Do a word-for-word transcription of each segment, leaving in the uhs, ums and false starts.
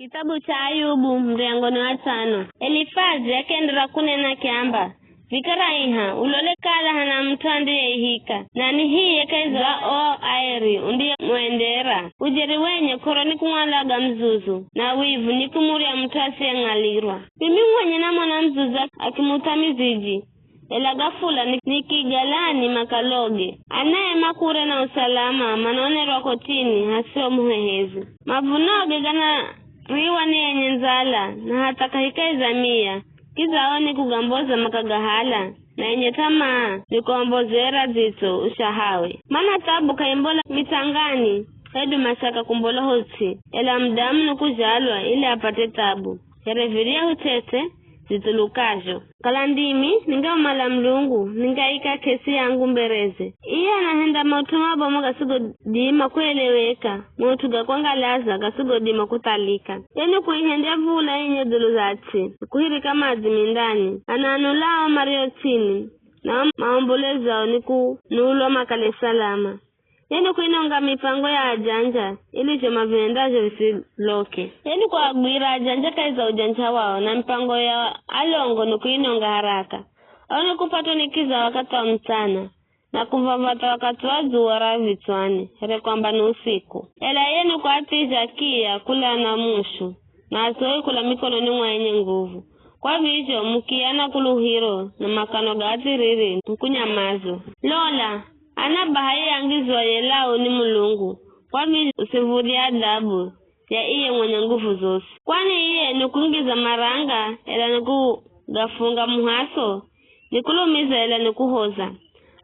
Kitabu cha Ayubu, muryango ni wa tsano. Elifazi akienderera kunena akiamba, Vikara iha, ulole kala hana mut'u andiyeihika, na ni hiye kahi za o aeri undiyemuendera. Ujeri wenye k'oro ni kumwalaga muzuzu, na wivu ni kumurya mut'u asiyeng'alirwa. Mimi mwenye namona muzuzu akimut'a miziji, ela gafula ni, ni kigalani makaloge. Anaye makure na usalama manaonerwa kotini hasio muhehezi. Mavunoge ganariwa ni enye ndzala, na hatha kahikaizamia, kidzao ni kugamboza makagahala, na enye tamaa ni kuambozera dzitso ushahawe. Mana thabu k'aimbola mitsangani, hedu mashaka kumbola hots'i, ela mudamu ni kuzhalwa ili apate thabu. Here viryahu tsetse zithulukazho. Kala ndimi, ningamumala Mulungu, ningaika k'esi yangu mbereze. Iye anahenda maut'u mabomu gasigodima kueleweka, maut'u ga kwangalaza gasigodima kuthalika. Ye ni kuihendya vula inye dzulu za ts'i, kuhirika madzi mindani. Anaanulao mario ts'ini, nao maombolezao ni kunulwa makale salama. Ye ni kuinonga mipango ya ajanja, ili zho mavihendazho visiloke. Ye ni kuagwira ajanja kahi za ujanja wao, na mipango ya alongo ni kuinonga haraka. Ao ni kupatwa ni kiza wakathi wa mutsana, na kuvavata wakathi wa dzuwa ra vitswani, here kwamba ni usiku. Ela ye ni kuathizha kiya kula na mushu, na azoi kula mikononi mwa enye nguvu. Kwa vizho, mukiya na kuluhiro, na makano ga athiriri, ni kunyamazo. Lola, ana baha ye angizwa yelao ni Mulungu, kwa vizho usiv̱udhye adhabu ya iye mwenye nguvu zosi. Kwani iye ni kuingiza maranga, ela ni kugafunga muhaso, ni kulumiza ela ni kuhoza.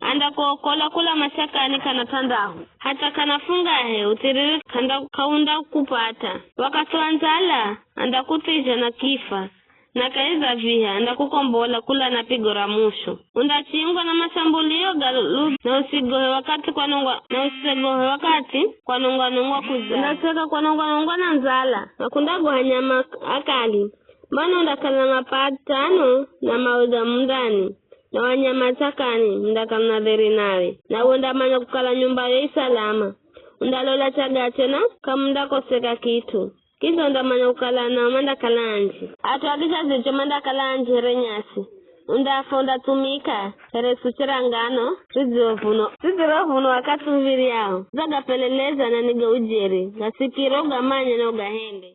Andakuokola kula mashakani kana t'andahu, hatha kana fungahe uthiriri k'anda-, k'aundakupata. Wakathi wa ndzala, andakuthizha na kifa, na kahi za viha andakukombola kula na pigo ra mushu. Undachingwa na mashambulio ga lu-, na usigohe wakathi kwanongwa, na usigohe wakathi kwanongwanongwa kuza. Undacheka kwanongwanongwa na ndzala, na kundagoha nyama akali. Mana undakala na mapatano na mawe ga mundani, na wanyama tsakani, undakala na dheri nawe. Na wendamanya kukala nyumba yo i salama. Undalola chagache na k'amundakoseka kit'u. Kidza undamanya kukala nao mandakala anji. At'u a kizazicho mandakala anji here nyasi. Undafa undathumika here suche ra ngano ridzirovunwa, ridzirovunwa wakathi uv̱iryao. Udzagapeleleza na nigo ujeri, gasikire ugamanye na ugahende.